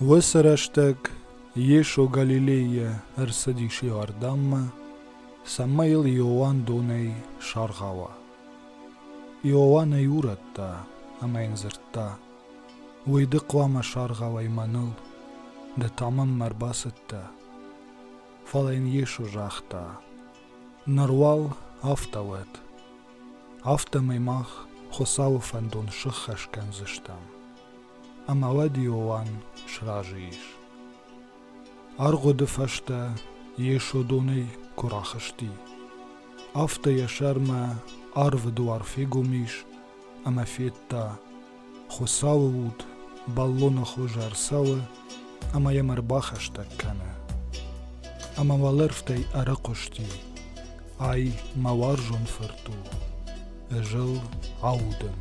Уыцы рӕстӕг Йесо Галилейӕ ӕрцыдис Иорданмӕ, цӕмӕй йыл Иоанн донӕй саргъауа. Иоанн ӕй урӕдта ӕмӕ йын дзырдта: Уый ды хъуамӕ саргъауай мӕныл, ды та мӕнмӕ ӕрбацыдтӕ. Фӕлӕ йын Йесо загъта: Ныр уал афтӕ уӕд. Афтӕмӕй мах Хуыцауы фӕндон сыххӕст кӕндзыстӕм. Ӕмӕ уӕд Иоанн сразы ис. Аргъуыды фӕстӕ Йесо донӕй куы рахызти, афтӕ йӕ сӕрмӕ арвы дуар фегом ис ӕмӕ федта, Хуыцауы уд бӕллоны хуыз ӕрцӕуы ӕмӕ йӕм ӕрбахӕстӕг кӕны. Ӕмӕ уӕлӕрвтӕй ӕрыхъуысти: Ай мӕ уарзон фырт у, ӕз ыл аудын.